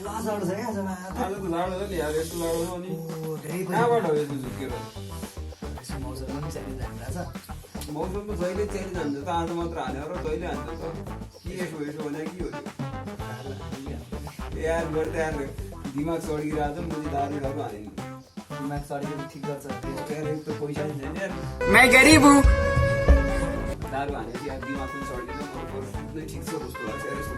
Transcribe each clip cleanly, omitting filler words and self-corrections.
लाजाडो छ क्या आजमा आज त लाडो छ नि यार यस्तो लाडो छ नि धेरै कहाँबाट हो यस्तो झुकेर मौसम पनि चाहिने जान्छ मौसम त जहिले चेन्ज जान्छ त आज मात्र हाल्यो र जहिले हान्छ त के यसो यसो भने के हो त्यो यार गर्दा यार दिमाग सड्किरहेको छ मैले दारू दारू हालेँ दिमाग सडेको ठिक गर्छ यार एक त पैसा नि छैन यार मैं गरीब हूँ दारू हानेपछि यार दिमाग पनि सड्किँदैन मलाई बरु सुत्नै ठिक छ जस्तो लाग्छ यार यस्तो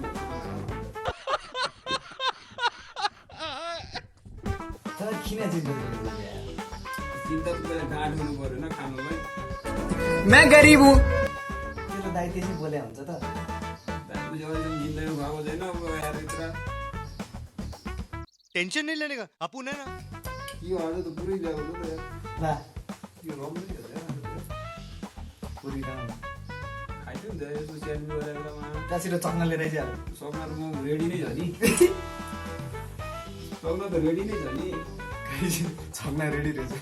तर किन चिन्ता चिन्ता त पहिला गाँठ हुनु पऱ्यो न खानुलाई मैं गरीब हूँ त्यो दाइ त्यसै बोले हुन्छ त दारू जहिले जिन्दगी भएको छैन अब यार यत्र टेंशन नहीं लेने का अपुन है ना यो आज त पुरै ल्याएको त यार ला यो रम्रै हो यार पुरी राम खाइदियो नि त यसो स्यान्डविच गरेर कासिर चक्न लिएर आइहाल्यो सक्न त म रेडी नै छ नि सक्न त रेडी नै छ नि छक्न रेडी रहेछ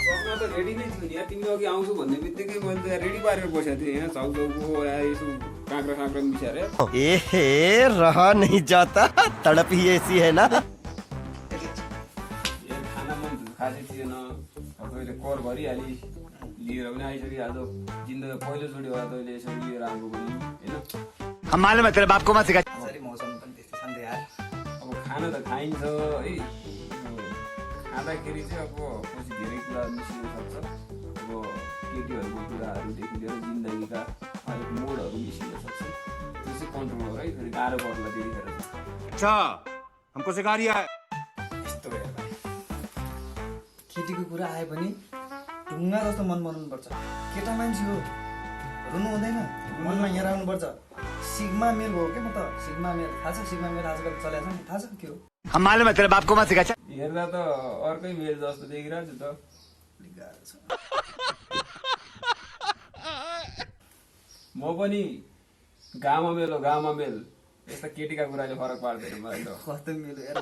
सक्न त रेडी नै छु नि यार तिमीले अघि आउँछु भन्ने बित्तिकै मैले त रेडी पारेर बसेको थिएँ होइन चाउचाउको यार यसो काँक्रा काँक्रा मिसाएर ए रहा नहीं जाता तड़प ही ऐसी है ना यार खाना मन खासै थिएन अब तैँले कर गरिहाली लिएर पनि आइसक्यो आज जिन्दगी पहिलोचोटि भयो तैँले यसरी लिएर आएको पनि होइन हम मालूम है तेरे बाप को मत सिखा यसरी मौसम पनि त्यस्तै छ नि त यार अब खाना त खाइन्छ है खाँदाखेरि चाहिँ अब पछि धेरै कुरा निस्किन सक्छ अब केटीहरूको कुराहरूदेखि लिएर जिन्दगीका अलिक मोडहरू निस्किन सक्छ त्यो चाहिँ कन्ट्रोल हो है फेरि गाह्रो पर्ला त्यतिखेर अच्छा हमको सिखा रिया है यस्तो भयो भाइ केटीको कुरा आए पनि ढुङ्गा जस्तो मन बनाउनुपर्छ केटा मान्छे हो रुनु हुँदैन मनमा यहाँ आउनुपर्छ सिग्मा मेल हो क्या म त सिग्मा मेल थाहा छ सिग्मा मेल आजकल चलेको छ नि थाहा छ के हो हम मालूम है तेरे बाप को मत सिखा हेर्दा त अर्कै मेल जस्तो देखिरहेको छु त अलिक गाह्रो छ म पनि गामा मेल हो गामा मेल यस्ता केटीका कुराले फरक पार्दैन मलाई त कस्तो मेल हो यार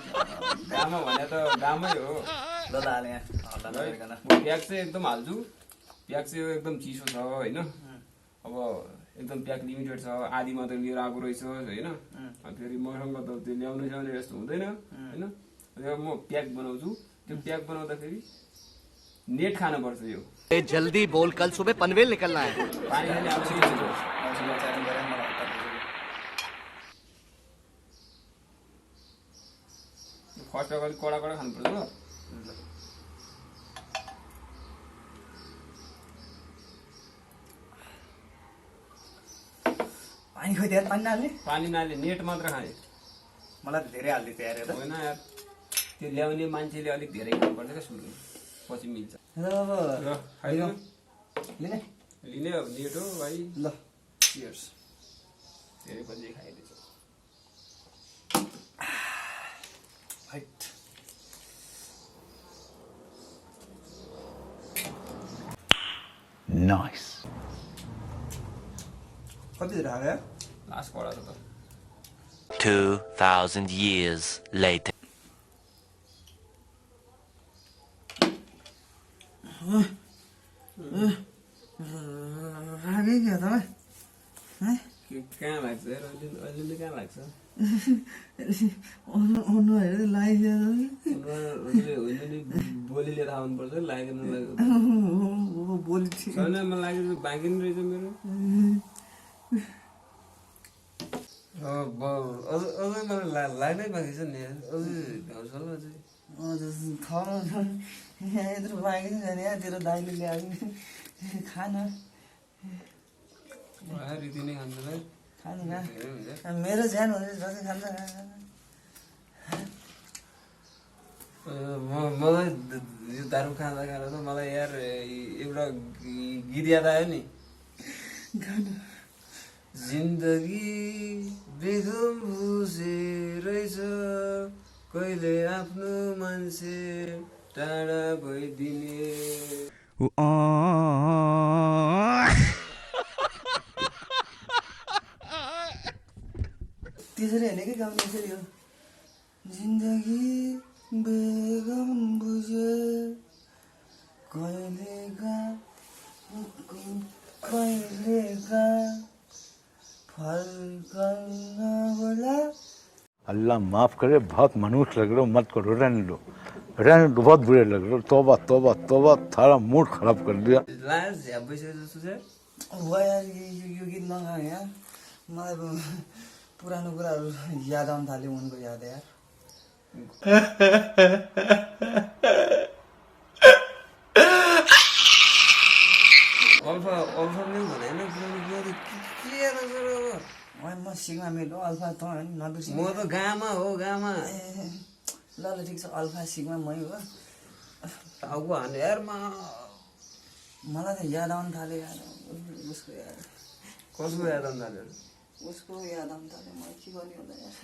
गामा भने त गामै हो ल ल हाले यहाँ हल्ला नगरिकन म प्याक चाहिँ एकदम हाल्छु प्याक चाहिँ एकदम चिसो छ होइन अब एकदम प्याक लिमिटेड छ आधी मात्रै लिएर आएको रहेछ होइन फेरि मसँग त त्यो ल्याउनु स्याउने यस्तो हुँदैन होइन म प्याक बनाउँछु त्यो प्याक बनाउँदाखेरि नेट खानुपर्छ यो जल्दी बोल कल सुबह पनवेल निकलना है पानी खाने आवश्यक छैन औषधि उच्चारण गरेर मलाई हल्ला फर्स्ट अफ अलिक कडा कडा खानुपर्छ ल पानी खोइ यार पानी नहाल्ने पानी नहाले नेट मात्र खाए मलाई त धेरै हाल्दै थियो यार होइन यार त्यो ल्याउने मान्छेले अलिक धेरै खानुपर्छ क्या सुरु पछि मिल्छ अब र खाइदिनु लिने लिने अब नेट हो भाइ ल चियर्स धेरै पछि खाइदिन्छ फाइट नाइस कति धेरै हाल्यो लास्ट कडा छ त 2,000 years later. रागै क्या त कहाँ लाग्छ यार अहिले कहाँ लाग्छ अनुहार लाग्यो होइन नि बोलीले थाहा हुनुपर्छ लाग्यो नलाग्यो बोली छैन मलाई लाग्यो बाँकी नि रहेछ मेरो अझै मलाई लाग्नै बाँकी छ नि अझै भ्याउँछ होला अझै यत्रो बाँकी छ नि तेरो दाइले ल्याएको खान रीति नै खान्छ भाइ खानु मेरो ज्यान भने जसै खान्छ मलाई यो दारू खाँदा खाँदा त मलाई यार एउटा गीत याद आयो नि जिन्दगी बेगम बुझे रहेछ कहिले आफ्नो मान्छे टाढा भइदिने त्यसरी होइन कि गाउने यसरी हो जिन्दगी बेगम बुझे कहिलेका फर्कन होला अल्लाह माफ करे, बहुत मनुष्य लग रहे हो, मत करो, रहने दो, बहुत बुरे लग रहे हो। तौबा तौबा तौबा, थारा मूड खराब कर दिया। लाज झ्याप भइसक्यो जस्तो छ। हो यार यो गीत नगा यार, मलाई पुरानो कुराहरू याद आउनु थाल्यो, उनको याद यार। अल्फा अल्फा मेल भनेन पुरानो कुरा त के याद आउँछ र अब? म सिग्मा मेरो अल्फा त होइन नबिर्सिनु। म त गामा हो, गामा। ल ल ठिक छ, अल्फा सिग्मा मै हो। टाउको हाने यार मलाई त याद आउनु थाल्यो यार, उसको याद। कसको याद आउनु थाल्यो? उसको याद आउनु थाल्यो, मलाई के गर्ने होला यार।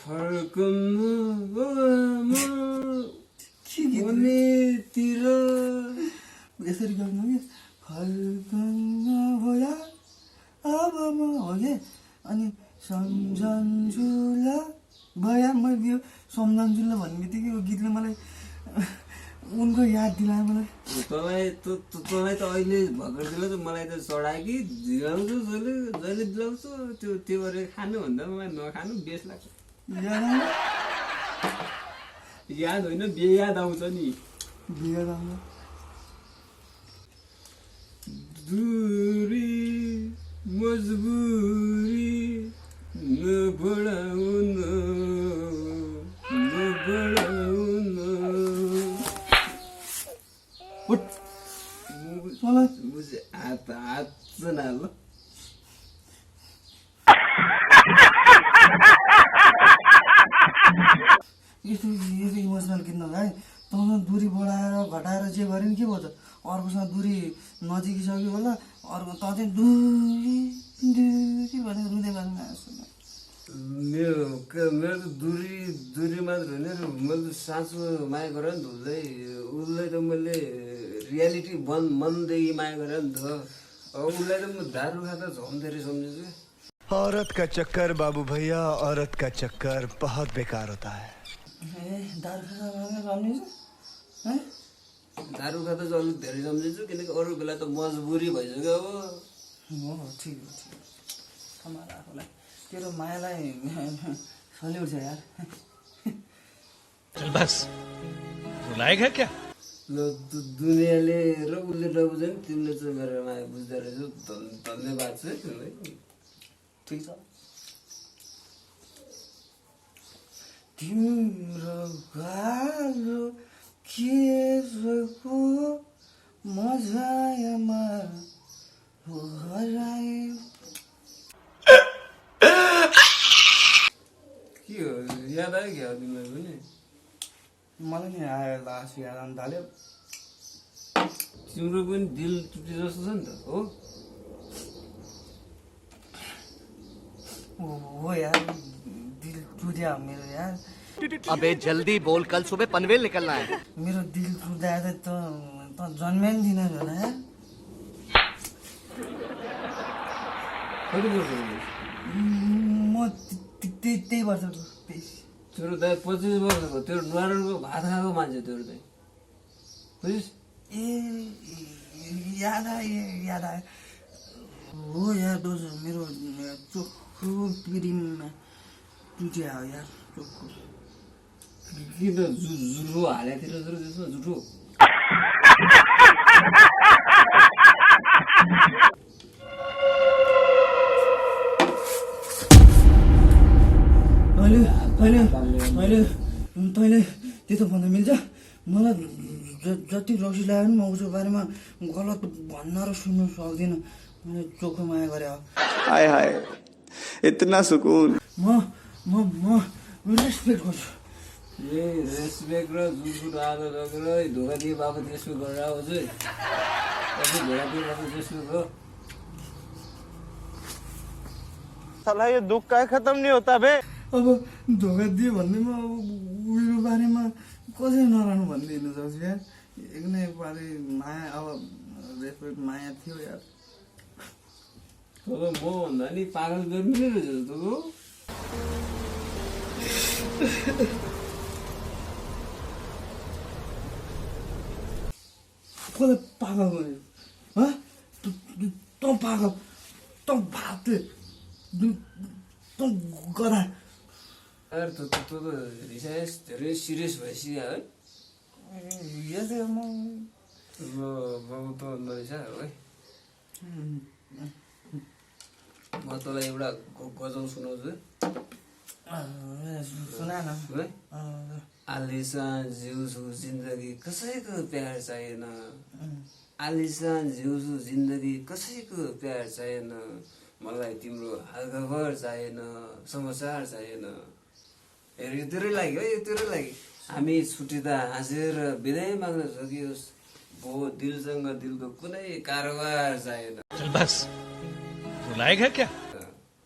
फर्कतिर यसरी गाउनु कि फर्कन्न होला अब म हो कि, अनि सम्झन्जुला भया। मैले यो सम्झन्जुला भन्ने बित्तिकै यो गीतले मलाई उनको याद दिलायो मलाई। तँलाई त अहिले भर्खर दिलाउँछ, मलाई त चढायो कि दिलाउँछु, जहिले दिलाउँछु त्यो गरेर खानु भन्दा मलाई नखानु बेस लाग्छ। याद होइन, बेयाद आउँछ नि। याद आउँछ। दूरी मजबुरी नबढाउन मलाई बुझे हात नाल यस्तो इमोसनल गीत नगाए। तँसँग दूरी बढाएर घटाएर जे गऱ्यो नि के भयो त? अर्कोसँग दूरी नजिकिसक्यो होला, अर्को त चाहिँ दूरी दूरी भनेर रुँदै बाँच्नु आएको। मेरो त दूरी मात्र होइन, मैले साँचो माया गरेँ नि त उसलाई त मैले रियालिटी मनदेखि माया गरेँ नि त। अब उसलाई त म दारू खाँदा झन् धेरै सम्झिन्छु। औरत का चक्कर बाबू भैया, औरत का चक्कर बहुत बेकार होता है। दारू खाँदा सम्झिन्छ? दारू खाँदा चाहिँ अलिक धेरै सम्झिन्छु, किनकि अरू बेला त मजबुरी भइसक्यो अब। हो ठिक हो, ठिक समाएर आफूलाई तेरो मायालाई सल्युट छ यार। चल बस, रुलाएगा क्या? दुनियाँले र उसले नबुझ नि तिमीले चाहिँ मेरो माया बुझ्दो रहेछौ, धन्यवाद छ है तिमीलाई। ठिक छ। तिम्रो गालो केसको मजायामा हरायो। के हो, याद आयो क्या तिमीलाई पनि? मलाई नि आयो, लास्ट याद आउनु थाल्यो। तिम्रो पनि दिल टुटे जस्तो छ नि त, हो? हो यार, दिल टूटा मेरो यार। अबे जल्दी बोल, कल सुबह पनवेल निकलना है। मेरो दिल टूटा त जन्मै नि थिएन होला यार। कति वर्ष भयो? म त्यही वर्षको 23। तेरो दाइ 25 वर्षको, तेरो नुहारको भात खाएको मान्छे तेरो दाइ, बुझिस्? ए याद आयो। हो यार दोस्त, मेरो चोखो पिरिममा टुट्या हो यार, चोखो। किन जुठो हालेतिर त्यसमा जुठो? तैँले त्यस्तो भन्न मिल्छ? मलाई जति रक्सी लाग्यो नि म उसको बारेमा गलत भन्न र सुन्नु सक्दिनँ। मैले चोखो माया गरे हो। हाय हाय, इतना सुकून। म रेस्पेक्ट गर्छु। रेस्पेक्ट र जुठो आदर गरेर धोका दिए बापत रेस्पेक्ट गरेर आउँछ है। कति धोका दिए बापत रेस्पेक्ट हो? साला ये दुख का खत्म नहीं होता बे। अब धोका दियो भन्दैमा अब उयो बारेमा कसरी नराख्नु भनिदिनु सक्छु यार। एक न एक बारे माया, अब रेस्पेक्ट माया थियो यार। अब म भन्दा नि पागल गर्नु रहेछ जस्तो हो। कसले पागल गर्यो तँ पागल तँ भाते तँ गधा अरे त रिसाइस धेरै सिरियस भइसक्यो है यसै म बाबु त नरिसा है म तँलाई एउटा गजल सुनाउँछु सुना न है आलिसान जिउँछु जिन्दगी कसैको प्यार चाहिएन आलिसान जिउँछु जिन्दगी कसैको प्यार चाहिएन मलाई तिम्रो हालखबर चाहिएन समाचार चाहिएन हेर यो तेरै लागि है यो तेरै लागि हामी छुट्टिँदा हाँसेर बिदाई माग्न सकियोस् भो दिलसँग दिलको कुनै कारोबार चाहिएन चल बस रुलाएगा क्या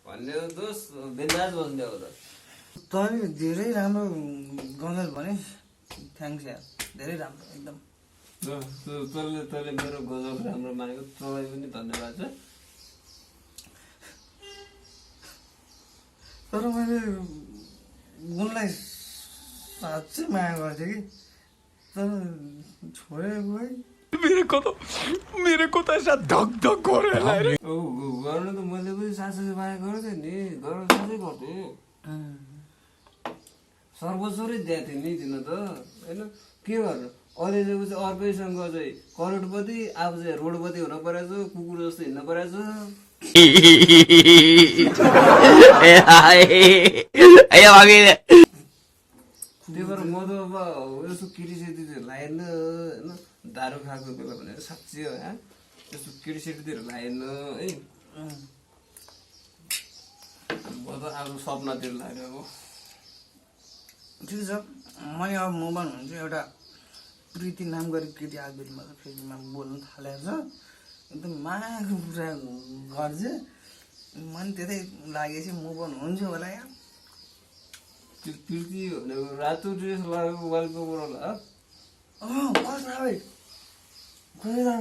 भन्ने हो दोस्त बिन्दास बस्ने हो त तैँले धेरै राम्रो गजल भने थ्याङ्क्स यार धेरै राम्रो एकदम तैँले मेरो गजल राम्रो मानेको तँलाई पनि धन्यवाद छ तर मैले उनलाई साँच्चै माया गर्थेँ कि तर छोडेको है मेरे को तो ऐसा धक धक हो रहा है गर्नु त मैले पनि साँच्चै माया गर्थेँ नि गर्नु साँच्चै गर्थेँ सर्वस्वरै दिएको थिएँ नि दिन त होइन के गर्नु अहिले चाहिँ अर्कैसँग चाहिँ करोडपति अब चाहिँ रोडपति हुन परेछ कुकुर जस्तो हिँड्न परेछ त्यही भएर म त अब यस्तो केटीसेटीतिर लागेन होइन दारू खाएको बेला भनेर साँच्ची हो यहाँ यस्तो केटीसेटीतिर लागेन है म त अब सपनातिर लाग्यो अब ठिक छ मैले अब मोबाइल हुन्छ एउटा प्रीति नाम गरेको केटी आगोमा त फेसबुकमा बोल्नु थालेको छ एकदम मायाको कुरा गर्छ मन त्यतै लागेपछि मोबाइल हुन्छ होला यार त्यो कृति भनेको रातो ड्रेस लगाएको वालपेपर होला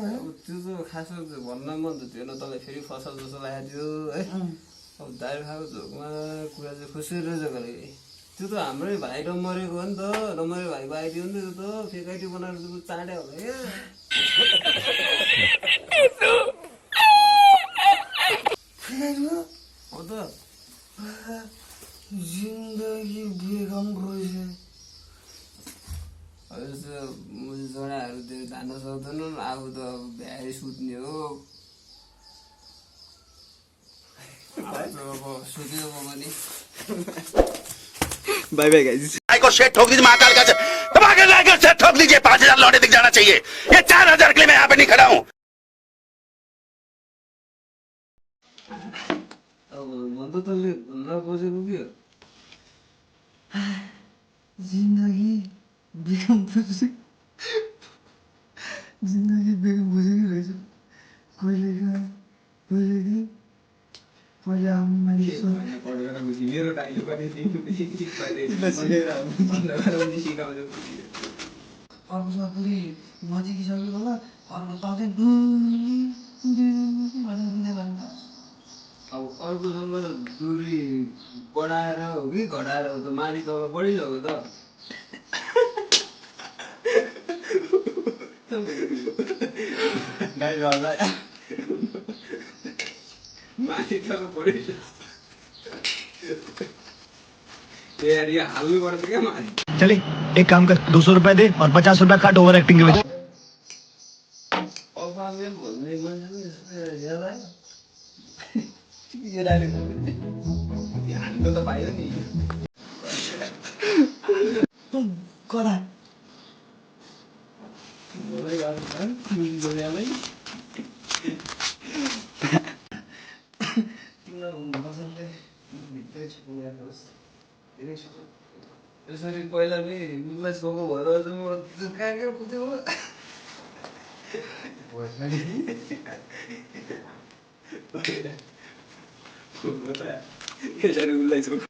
अब त्यो त खासमा भन्न मन त थिएन तँलाई फेरि फसल जस्तो लागेको थियो है अब दारू खाएको झोकमा कुरा चाहिँ खुसी रहेछ गरे त्यो त हाम्रै भाइ नमरेको हो नि त नमरेको भाइको आइदियो नि त त्यो त फेकाइटी बनाएर त्यो चाँडे होला क्या हो त जिन्दगी बेगम रहेछ मुझे जडाहरू त्यो जान सक्दैनन् अब त भ्याइ सुत्ने हो अब सुत्यो पनि बाय बाय गाइस को शेट ठोक दीजिए महाकाल का धमाके लाकर शेट ठोक दीजिए 5000 लौटे दिख जाना चाहिए ये 4000 के लिए मैं यहाँ पे नहीं खड़ा हूँ अब मन त तैँले नबसेको के हो जिन्दगी बेगम रहेछ जिन्दगी बेगम बुझेकै रहेछ कहिले कहाँ कहिले मैले मेरो डाइलो पनि अर्को सबले नजिकिसक्यो होला अर्को पाउँदैन अब अर्कोसँग दुरी बढाएर हो कि घटाएर हो त माथि त बढिसक्यो त माथि त बढिसक्यो यार ये हाल्नु पर्छ क्या माथि चले एक काम कर 200 रुपए दे और 50 रुपए काट ओवर एक्टिंग के वजह अफामेल भन्ने मान्छे याद आयो यो डाइलेक्ट हान्नु त पाइयो नि कता यसरी पहिला नि मुम्बई गएको भएर चाहिँ म कहाँ कहाँ पुग्थेँ यसरी उसलाई सोध्नु